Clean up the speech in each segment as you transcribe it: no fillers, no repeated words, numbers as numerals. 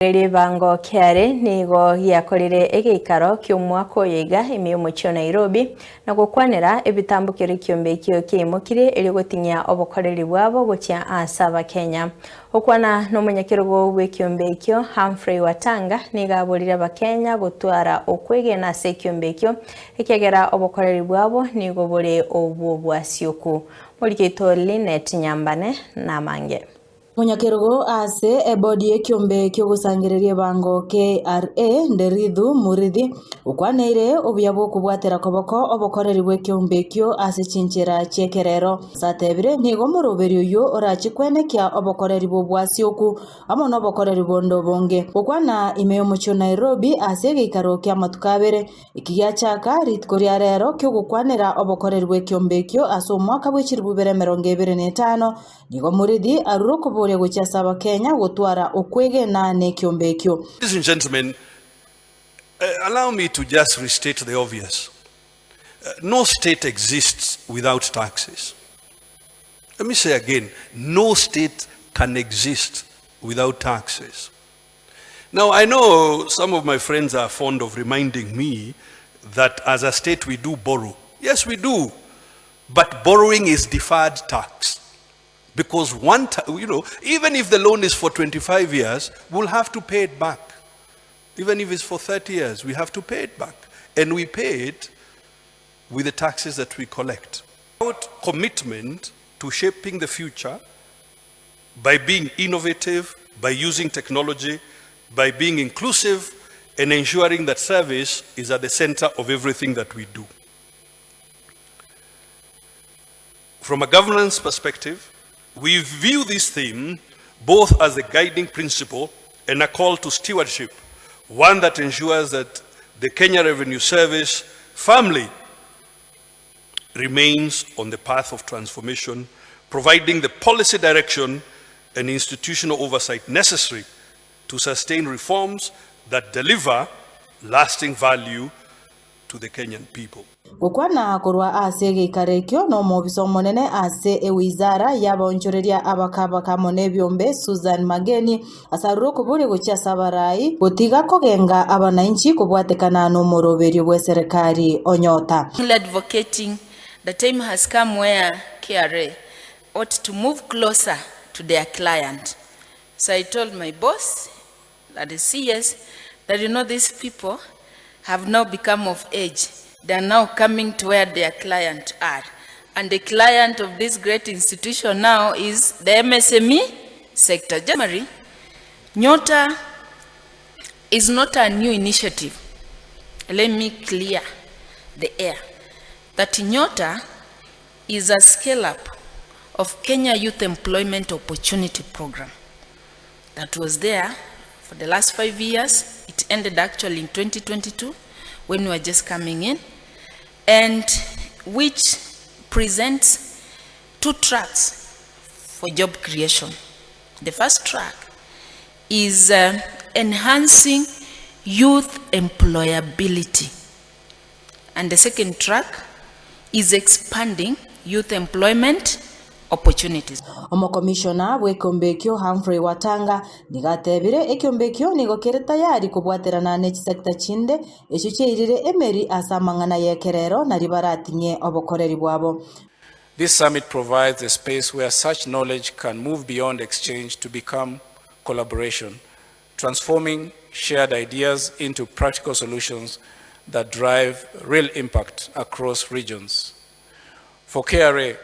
Ribango kiare nigo giakorire egeikaro ki'omwaka oyo iga ime y'omochie o Nairobi, na gokwanera ebitambokero ekiombe ekio kiaimokirie erio goting'ia obokoreri bwabo gochia ase Abakenya. Gokwana nomonyakerogo bw'ekiombe ekio Humphrey Watanga nigo aborire Abakenya gotwara okwegena ase ekiombe ekio ekiagera obokoreri bwabo nigo bore obw'obwasioku. Moriki oito Linet Nyambane namange. Omonyakerogo ase ebodi y'ekiombe ki'ogosangereria ebango KRA, Nderithu Murithi, okwaneire obuya bw'okobwatera koboko obokoreri bw'ekiombe ekio ase chinchera chi'ekerero. Ase atebire, nigo omoroberi oyio orache kwenekia obokoreri bw'obwasioku amo nobokoreri bonde obonge. Gokwana ime y'omochie o Nairobi ase egeikaro ki'amatuko abere, Eki giachaka rituko ria rero ki'ogokwanera obokoreri bw'ekiombe ekio ase omwaka bwe chilifu ibere emerongo ebere na etano, Nigo Murithi arure okoboria gochia ase Abakenya gotwara okwegena nekiombe ekio. Ladies and gentlemen, allow me to just restate the obvious. No state exists without taxes. Let me say again, no state can exist without taxes. Now, I know some of my friends are fond of reminding me that as a state we do borrow. Yes, we do. But borrowing is deferred tax. Because one time, you know, even if the loan is for 25 years, we'll have to pay it back. Even if it's for 30 years, we have to pay it back. And we pay it with the taxes that we collect. Our commitment to shaping the future by being innovative, by using technology, by being inclusive, and ensuring that service is at the center of everything that we do. From a governance perspective, we view this theme both as a guiding principle and a call to stewardship, one that ensures that the Kenya Revenue Service firmly remains on the path of transformation, providing the policy direction and institutional oversight necessary to sustain reforms that deliver lasting value to the Kenyan people. Gokwana korwa ase egeikaro ekio nomobisa omonene ase ewizara y'abaonchoreria abakabaka amo nebiombe Susan Mageni asarure okoboria gochia ase abarai gotiga kogenga abanainchi kobwatekana nomoroberio bw'eserekari onyota. Advocating the time has come where KRA ought to move closer to their client. So I told my boss that is CS that you know these people have now become of age they are now coming to where their client are and the client of this great institution now is the MSME sector. January, Nyota is not a new initiative. Let me clear the air that Nyota is a scale up of Kenya Youth Employment Opportunity Program that was there for the last 5 years. It ended actually in 2022 when we were just coming in, and which presents two tracks for job creation. The first track is uh, enhancing youth employability. And the second track is expanding youth employment opportunities. Omokomishona bw'ekeombe ekio Humphrey Watanga nigo atebire ekeombe ekio nigo kere tayari kobwaterana ne chisecta chinde echio chiairire emeri ase amang'ana y'ekerero nario barating'ie obokoreri bwabo. This summit provides a space where such knowledge can move beyond exchange to become collaboration, transforming shared ideas into practical solutions that drive real impact across regions. For KRA,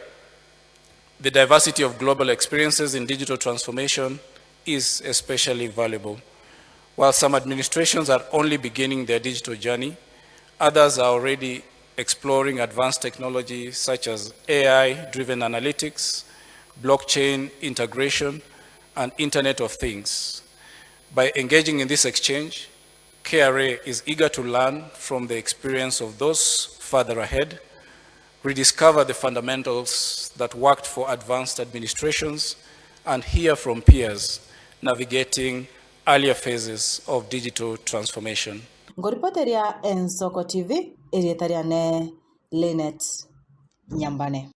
the diversity of global experiences in digital transformation is especially valuable. While some administrations are only beginning their digital journey, others are already exploring advanced technology such as AI-driven analytics, blockchain integration, and Internet of Things. By engaging in this exchange, KRA is eager to learn from the experience of those further ahead, rediscover the fundamentals that worked for advanced administrations, and hear from peers navigating earlier phases of digital transformation. Nkoripoteria Ensoko TV, erieta riane Linet Nyambane.